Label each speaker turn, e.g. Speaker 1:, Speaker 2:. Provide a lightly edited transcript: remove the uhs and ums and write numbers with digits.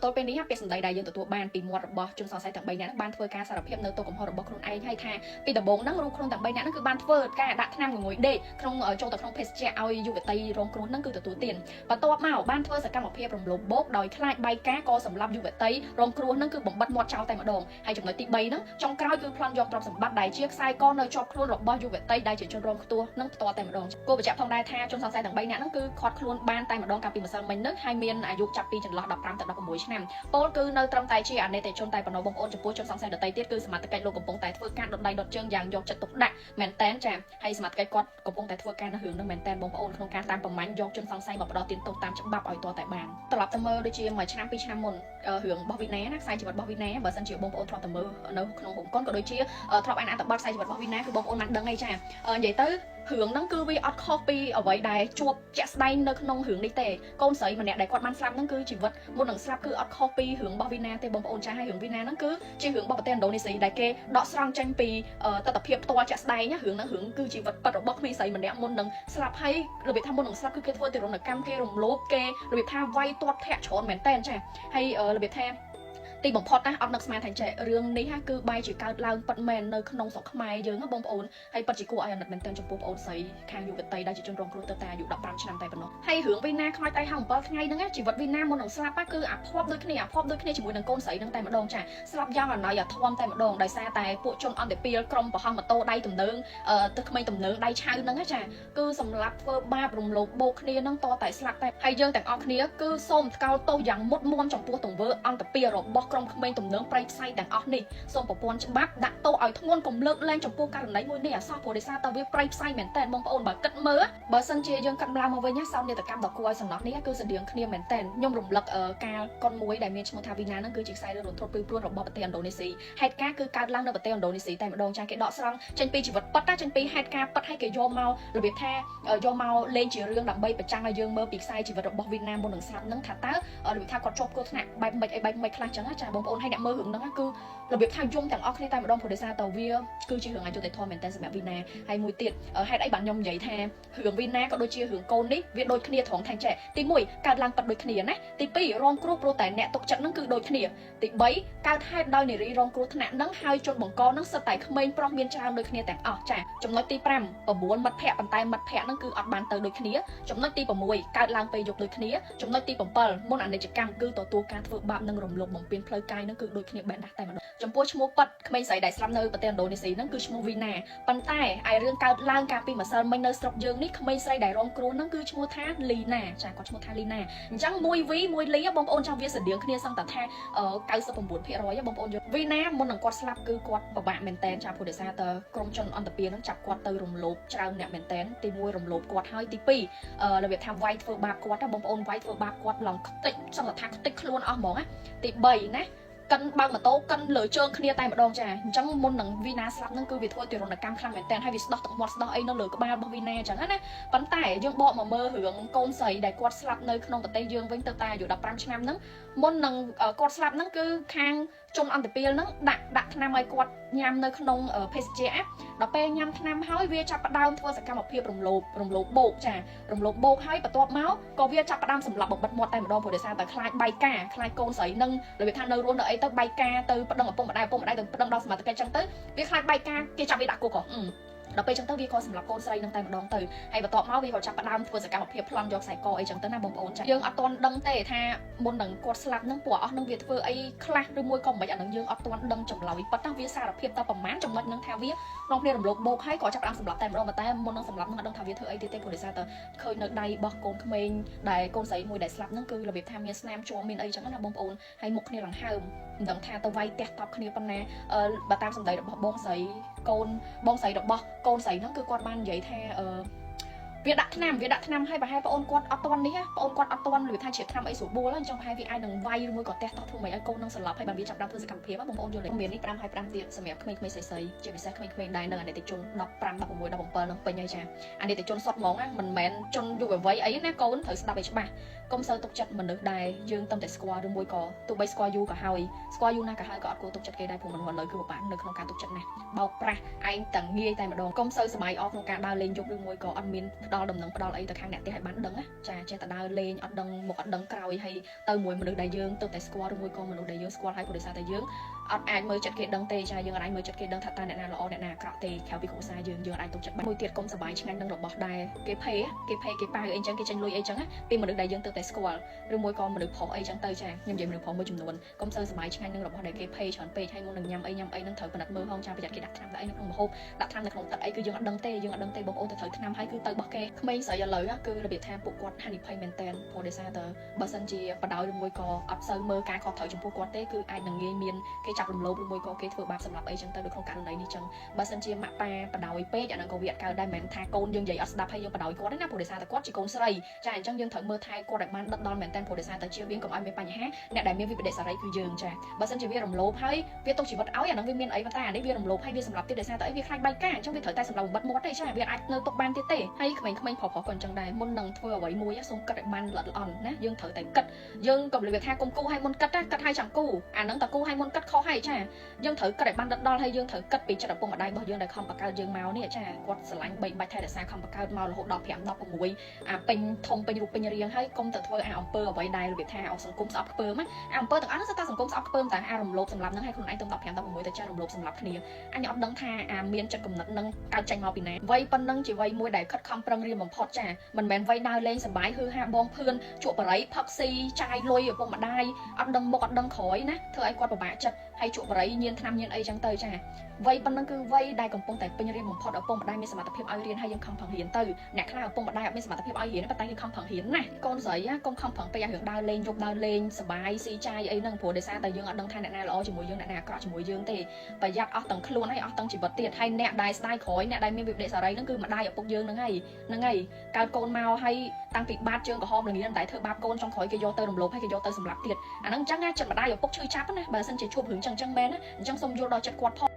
Speaker 1: ទល់ពេលនេះពាក្យសម្ដីដែលយើងទទួលបានពីមាត់របស់ជនសង្ស័យទាំង3នាក់បានធ្វើការសារភាពនៅទោសកំហុសរបស់ខ្លួនឯងហើយថាពីដំបូងហ្នឹងរូបខ្លួនទាំង3នាក់ហ្នឹងគឺបានធ្វើការដាក់ថ្នាំងងុយដេកក្នុងចូលទៅក្នុងភេសជ្ជៈឲ្យយុវតីរងគ្រោះហ្នឹងគឺទទួលទានបន្ទាប់មកបានធ្វើសកម្មភាពរំលោភបោកដោយខ្លាចបាយការក៏សម្លាប់យុវតីរងគ្រោះហ្នឹងគឺបំបិតមាត់ចោលតែម្ដងហើយចំណុចទី3ហ្នឹងចុងក្រោយគឺប្លន់យកទ្រព្យសម្បត្តិដែលជាខ្សែកនៅជាប់ខ្លួនរបស់យុវតីដែលជាជនរងគ្រោះនឹងផ្ទាល់តែម្ដងគួរបញ្ជាក់ផងដែរថាជនសង្ស័យទាំង3នាក់ហ្នឹងគឺខាត់ខ្លួនបានតែម្ដងកាលពីម្សិលមិញហ្នឹងហើយមានអាយុចាប់ពីចន្លោះ15ទៅ16ឆ្នាំពលគឺនៅត្រឹមតែជាអនេតិជនតែប៉ុណ្ណោះបងប្អូនចំពោះជនសង្ស័យដទៃទៀតគឺសមត្ថកិច្ចលោកកំពុងតែធ្វើការដុតដៃដុតជើងយ៉ាងយកចិត្តទុកដាក់មែនតែនចាហើយសមត្ថកិច្ចគាត់កំពុងតែធ្វើការនៅរឿងហ្នឹងមែនតែនបងប្អូនក្នុងការតាមប្រមាញ់យកជនសង្ស័យមកផ្ដោតទានទោសតាមច្បាប់ឲ្យទាល់តែបានត្រឡប់ទៅមើលដូចជាមួយឆ្នាំពីរឆ្នាំមុនរឿងរបស់វីណាណាខ្សែជីវិតរបស់វីណាបើសិនជាបងប្អូនធ្លាប់ទៅមើលនៅក្នុងហុងកុនក៏ដូចជាធ្លាប់អានអត្ថបទខ្សែជីវិតរបស់វីណាគឺបងប្អូនបានដឹងហើយចានិយាយទៅរឿងហ្នឹងគឺវាអត់ខុសពីអ្វីដែលជួបជាក់ស្ដែងនៅក្នុងរឿងនេះទេកូនស្រីម្នាក់ដែលគាត់បានស្លាប់ហ្នឹងគឺជីវិតមុននឹងស្លាប់គឺអត់ខុសពីរឿងរបស់វីណាទេបងប្អូនចាហើយរឿងវីណាហ្នឹងគឺជារឿងរបស់ប្រទេសឥណ្ឌូនេស៊ីដែលគេដកស្រង់ចេញពីទស្សនភាពផ្ទាល់ជាក់ស្ដែងរឿងហ្នឹងរឿងគឺជីវិតពិតរបស់ក្មេងស្រីម្នាក់មុននឹងស្លាប់ហើយរបៀបថាមុននឹងស្លាប់គឺគេធ្វើទារុណកម្មគេរំលោភគេរបៀបថាវាយទាត់ធាក់ច្រើនមែនតើចាហើយរបៀបថាទីបំផុតណាអត់នឹកស្មានថាចេះរឿងនេះគឺបែរជាកើតឡើងពិតមែននៅក្នុងស្រុកខ្មែរយើងណាបងប្អូនហើយពិតជាគួរឲ្យអាណិតមែនទែនចំពោះប្អូនស្រីខាងយុវតីដែលជាជនរងគ្រោះទៅតែអាយុ15ឆ្នាំតែប៉ុណ្ណោះហើយរឿងវីណាខ្មោចតៃហៅ7ថ្ងៃហ្នឹងជីវិតវីណាមុននឹងស្លាប់គឺអាភ័ព្វដូចគ្នាអាភ័ព្វដូចគ្នាជាមួយនឹងកូនស្រីហ្នឹងតែម្ដងចាស្លាប់យ៉ាងអណយអាធំតែម្ដងដោយសារតែពួកជនអន្តពាលក្រុមប្រហោះម៉ូតូដៃទំនើងទឹកក្មេងទំនើងដៃឆៅហ្នឹងចាគឺសម្លាប់ធ្វើបាបរំលោភបោកគ្នាហ្នឹងតតែស្លាប់តែហើយយើងទាំងអស់គ្នាគឺសូមថ្កោលទោសយ៉ាងមុតមមចំពោះទង្វើអន្តពាលរបស់ក្រុមក្មេងទំនើងប្រៃផ្សៃទាំងអស់នេះសូមប្រព័ន្ធច្បាប់ដាក់ទោសឲ្យធ្ងន់កុំលើកលែងចំពោះករណីមួយនេះអសោះព្រោះដោយសារតែវាប្រៃផ្សៃមែនតើបងប្អូនបើគិតមើលបើសិនជាយើងកាត់ឡើងមកវិញណាសោកនាដកម្មដ៏គួរឲ្យសំណោះនេះគឺស្តៀងគ្នាមែនតើខ្ញុំរំលឹកកាលកុនមួយដែលមានឈ្មោះថាវីណាហ្នឹងគឺជាខ្សែរឿងរន្ធត់ព្រឺព្រួនរបស់ប្រទេសឥណ្ឌូនេស៊ីហេតុការណ៍គឺកើតឡើងនៅប្រទេសឥណ្ឌូនេស៊ីតែម្ដងចាគេដកស្រង់ចេញពីជីវិតពិតណាចេញពីហេតុការណ៍ពិតឲ្យគេយកមករបៀបថាយកមកលេងជារឿងដើម្បីបញ្ចាំងឲ្យយើងមើលពីខ្សែជីវិតរបស់វីណាមុននឹងស្លាប់ហ្នឹងថាតើរបៀបថាគាត់ជាប់គ្រោះថ្នាក់បែបម៉េចអីបែបម៉េចខ្លះចឹងណាចាបងប្អូនឲ្យអ្នកមើលរឿងហ្នឹងគឺរបៀបថាយំទាំងអស់គ្នាតែម្ដងព្រោះដោយសារតើវាគឺជារឿងអយុត្តិធម៌មែនតើសម្រាប់វីណាហើយមួយទៀតហេតុអីបានខ្ញុំនិយាយថារឿងវីណាក៏ដូចជារឿងកូននេះវាដូចគ្នាត្រង់ថាចេះទី1កើតឡើងប៉ិតដូចគ្នាណាទី2រងគ្រោះព្រោះតែអ្នកទុកចិត្តហ្នឹងគឺដូចគ្នាទី3កើតហេតុដោយនារីរងគ្រោះថ្នាក់ហ្នឹងហើយជនបង្កហ្នឹងសិតតែក្មេងប្រុសមានច្រើនដូចគ្នាទាំងអស់ចាចំណុចទី5 9មិត្តភ័ក្តិប៉ុន្តែមិត្តភ័ក្តិហ្នឹងគឺអត់បានទៅដូចគ្នាចំណុចទី6កើតឡើងពេលយប់ដូចគ្នាចំណុចទី7មុនអនិច្ចកម្មគឺទទួលការធ្វើបាបនិងរំលោភបំពានផ្លូវកាយហ្នឹងគឺដូចគ្នាបែបណាស់តែម្ដងចំពោះឈ្មោះប៉ិតក្មេងស្រីដែលស្លាប់នៅប្រទេសឥណ្ឌូនេស៊ីហ្នឹងគឺឈ្មោះវីណាប៉ុន្តែឯរឿងកើតឡើងកាលពីម្សិលមិញនៅស្រុកយើងនេះក្មេងស្រីដែលរងគ្រោះហ្នឹងគឺឈ្មោះថាលីណាចាគាត់ឈ្មោះថាលីណាអញ្ចឹងមួយវីមួយលីបងប្អូនចាំវាស្តៀងគ្នាសឹងតែថា99%បងប្អូនយល់វីណាមុននឹងគាត់ស្លាប់គឺគាត់ពិបាកមែនតែនចាព្រោះដោយសារតើក្រុមជនអន្តពាហ្នឹងចាប់គាត់ទៅរំលោភច្រើនអ្នកមែនតែនទី1រំលោភគាត់ហើយទី2របៀបថាវាយធ្វើបាបគាត់ណាបងប្អូនវាយធ្វើបាបគាត់ឡើងខ្ទេចសឹងតែថាខ្ទេចខ្លួនអស់ហ្មងណាទី3ណាកិនបើកម៉ូតូកិនលើជើងគ្នាតែម្ដងចាអញ្ចឹងមុននឹងវីណាស្លាប់ហ្នឹងគឺវាធ្វើទារុណកម្មខ្លាំងមែនតើហើយវាស្ដោះទឹកមាត់ស្ដោះអីនៅលើក្បាលរបស់វីណាអញ្ចឹងណាប៉ុន្តែយើងបកមកមើលរឿងកូនស្រីដែលគាត់ស្លាប់នៅក្នុងប្រទេសយើងវិញទៅតែអាយុ15ឆ្នាំហ្នឹងមុននឹងគាត់ស្លាប់ហ្នឹងគឺខាងជនអន្តពាលហ្នឹងដាក់ដាក់ថ្នាំឲ្យគាត់ញ៉ាំនៅក្នុងភេសជ្ជៈដល់ពេលញ៉ាំថ្នាំហើយវាចាប់ផ្ដើមធ្វើសកម្មភាពរំលោភរំលោភបោកចារំលោភបោកហើយបន្ទាប់មកក៏វាចាប់ផ្ដើមសម្លាប់បំបិតមាត់តែម្ដងព្រោះដោយសារតែខ្លាចបាយការខ្លាចកូនស្រីនឹងរបៀបថានៅរស់នៅអីទៅបាយការទៅប្តឹងឪពុកម្ដាយឪពុកម្ដាយទៅប្តឹងដល់សមត្ថកិច្ចចឹងទៅវាខ្លាចបាយការគេចាប់វាដាក់គុកហ៎ដល់ពេលចឹងទៅវាក៏សម្លាប់កូនស្រីនឹងតែម្ដងទៅហើយបន្ទាប់មកវាក៏ចាប់ផ្ដើមធ្វើសកម្មភាពប្លន់យកខ្សែកអីចឹងទៅណាបងប្អូនចាយើងអត់ទាន់ដឹងទេថាមុននឹងគាត់ស្លាប់នឹងពួកអស់នឹងវាធ្វើអីខ្លះឬមួយក៏មិនអានឹងយើងអត់ទាន់ដឹងចម្លើយប៉ុន្តែវាសារភាពតប្រហែលចំណុចនឹងថាវានាំគ្នារំលោភបោកហើយក៏ចាប់ផ្ដើមសម្លាប់តែម្ដងតែមុននឹងសម្លាប់នឹងអត់ដឹងថាវាធ្វើអីទៀតទេព្រោះដោយសារតែឃើញនៅដៃរបស់កូនក្មេងដែលកូនស្រីមួយដែលស្លាប់នឹងគឺរបៀបថាមានស្នាមជាប់មានអីចឹងណាបងប្អូនហើយមុខគ្នាឡើងហើមមិនដឹងថាទៅវាយផ្ទះតប់គ្នាប៉ុណ្ណាបើតាមសម្ដីរបស់បងស្រីកូនបងស្រីរបស់កូនស្រីហ្នឹងគឺគាត់បាននិយាយថាអឺវាដាក់ថ្នាំវាដាក់ថ្នាំឲ្យប្រហែលប្អូនគាត់អត់តន់នេះប្អូនគាត់អត់តន់ឬថាជាថ្នាំអីស្រួលបួលអញ្ចឹងប្រហែលវាអាចនឹងវាយឬមួយក៏ទះតោះធ្វើម៉េចឲ្យកូននឹងស្លាប់ហើយបានវាចាប់ដើមធ្វើសកម្មភាពបងប្អូនយល់ទេមាននេះ5ហើយ5ទៀតសម្រាប់ក្មេងៗស្រីៗជាពិសេសក្មេងៗដែរនៅអនេតិជន15 16 17នឹងពេញហើយចាអនេតិជនសុតហ្មងណាមិនមែនជនយុវវ័យអីណាកូនត្រូវស្ដាប់ឲ្យច្បាស់កុំសូវទុកចិត្តមនុស្សដែលយើងតំតែស្គាល់ឬមួយក៏ទោះបីស្គាល់យូរក៏ហើយស្គាល់យូរណាស់ក៏ហើយក៏អត់គួរទុកចិត្តគេដែរព្រោះមនុស្សឥឡូវគឺពិបាកនៅក្នុងការទុកចិត្តណាស់បោកប្រាស់ឯងទាំងងាយតែម្ដងកុំសូវសម័យអស់ក្នុងការដើរលេងយប់ឬមួយក៏អត់មានផ្ដ ល់ដំណឹងផ្ដល់អីទៅខាងអ្នកផ្ទះឲ្យបានដឹងណាចាចេះតែដើរលេងអត់ដឹងមុខអត់ដឹងក្រោយហើយទៅមួយមនុស្សដែលយើងទៅតែស្គាល់ឬមួយក៏មនុស្សដែលយើងស្គាល់ហើយព្រោះដោយសារតែយើងអត់អាចមើលចិត្តគេដឹងទេចាយើងអាចមើលចិត្តគេដឹងថាតើអ្នកណាល្អអ្នកណាអាក្រក់ទេក្រៅពីគ្រួសារយើងយើងអាចទុកចិត្តបានមួយទៀតកុំសប្បាយឆ្ងាញ់នឹងរបស់ដែលគេភេគេភេគេប៉ាវអីចឹងគេចេញលុយអីចឹងពីមនុស្សដែលយើងទៅតែស្គាល់ឬមួយក៏មនុស្សប្រុសអីចឹងទៅចាខ្ញុំនិយាយមនុស្សប្រុសមួយចំនួនកុំសូវសប្បាយឆ្ងាញ់នឹងរបស់ដែលគេភេច្រើនពេកហើយមុននឹងញ៉ាំអីញ៉ាំអីនឹងត្រូវពិនិត្យមើលហងចាប្រយ័ត្នគេដាក់ថ្នាំដាក់អីនៅក្នុងម្ហូបដាក់ថ្នាំនៅក្នុងទឹកអីគឺយើងអត់ដឹងទេយើងអត់ដឹងទេបងប្អូនទៅត្រូវថ្នាំហើយគឺទៅបោះគេក្មេងស្រីឥឡូវគឺរបៀបថាពួកគាត់ហានិភ័យមែនតែនព្រោះដោយសារតែបើសិនជាបដ ாய் ឬមួយក៏អត់សូវមើលការខុសត្រូវចំពោះគាត់ទេគឺអាចនឹងងាយមានគេចាប់រំលោភឬមួយក៏គេធ្វើបាបសម្រាប់អីចឹងទៅនៅក្នុងករណីនេះចឹងបើសិនជាម៉ាក់ប៉ាបដ ாய் ពេកអានឹងក៏វាអត់កើតដែរមិនមែនថាកូនយើងនិយាយអត់ស្ដាប់ហើយយើងបដ ாய் គាត់ទេណាព្រោះដោយសារតែគាត់ជាកូនស្រីចាអញ្ចឹងយើងត្រូវមើលថែគាត់ឲ្យបានដិតដល់មែនតែនព្រោះដោយសារតែជៀសវាងកុំឲ្យមានបញ្ហាអ្នកដែលមានវិបត្តិសារីគឺយើងចាបើសិនជាវារំលោភហើយវាទុកជីវិតឲ្យអានឹងវាមានអីប៉ុន្តែអានេះវារំលោភហើយវាសម្រាប់ទៀតដោយសារតែអីវាខ្លាចបែកការអញ្ចឹងវាត្រូវតែសម្រាប់បំបិតមាត់ទេចាវាអាចនៅទុកបានទៀតទេហើយក្មេងៗប្រុសៗក៏អញ្ចឹងដែរមុននឹងធ្វើអ្វីមួយសូមគិតឲ្យបានល្អិតល្អន់ណាយើងត្រូវតែគិតយើងកុំរបៀបថាកុំគូឲ្យមុនគិតណាគិតឲ្យចាំគូអានឹងតគូឲ្យមុនគិតខុសហើយចាយើងត្រូវគិតឲ្យបានដិតដល់ហើយយើងត្រូវគិតពីចិត្តឪពុកម្ដាយរបស់យើងដែលខំបង្កើតយើងមកនេះចាគាត់ស្រឡាញ់បីបាច់ថែរក្សាខំបង្កើតមករហូតដល់5 16អាពេញធំពេញរូបពេញរាងហើយកុំទៅធ្វើអាអំពើអ្វីដែលរបៀបថាអសង្គមស្អប់ខ្ពើមណាអាអំពើទាំងអស់ហ្នឹងសុទ្ធតែសង្គមស្អប់ខ្ពើមតែអារំលោភសម្រាប់ហ្នឹងឲ្យខ្លួនឯងទៅ15 16ទៅចារំលោភសម្រាប់គ្នាអញអត់ដឹងថាអាមានចិត្តគំនិតហ្នឹងកើតចេញមកពីណាវ័យប៉ុណ្ណឹងជាវ័យមួយដែលខិតខំប្រឹងរៀនបំផុតចាមិនមែនវ័យដើរលេងសប្បាយហឺហាបងភឿនជក់បរិយផឹកស៊ីចាយលុយឪពុកម្ដាយអត់ដឹងមុខអត់ដឹងក្រោយណាធ្វើឲ្យគាត់ពិបាកចិត្តហើយជក់បរិយញៀនថ្នាំញៀនអីចឹងទៅចាវ័យប៉ុណ្ណឹងគឺវ័យដែលកំពុងតែពេញរៀនបំផុតឪពុកម្ដាយមានសមត្ថភាពឲ្យរៀនហើយយើងខំប្រឹងរៀនទៅអ្នកខ្លះឪពុកម្ដាយអត់មានសមត្ថភាពឲ្យរៀនប៉ុន្តែគេខំប្រឹងរៀនណាកូនស្រីកុំខំប្រឹងពេកឲ្យរឿងដើរលេងយប់ដើរលេងសប្បាយស៊ីចាយអីហ្នឹងព្រោះដោយសារតែយើងអត់ដឹងថាអ្នកណាល្អជាមួយយើងអ្នកណាអាក្រក់ជាមួយយើងទេប្រយ័ត្នអស់ទាំងខ្លួនហើយអស់ទាំងជីវិតទៀតហើយអ្នកដែលស្ដាយក្រោយអ្នកដែលមានវិបត្តិសារីហ្នឹងគឺម្ដាយឪពុកយើងហ្នឹងហើយហ្នឹងហើយកើតកូនមកហើយតាំងពីបាតជើងក្រហមល្ងាតែធ្វើបាបកូនចុងក្រោយគេយកទៅរំលោភហើយគេយកទៅសម្លាប់ទៀតអាហ្នឹងអញ្ចឹងណាចិត្តម្ដាយឪពុកឈឺចាប់ណាបើសិនជាជួបរឿងចឹងចឹងមែនណាអញ្ចឹងសូមយល់ដល់ចិត្តគាត់ផង។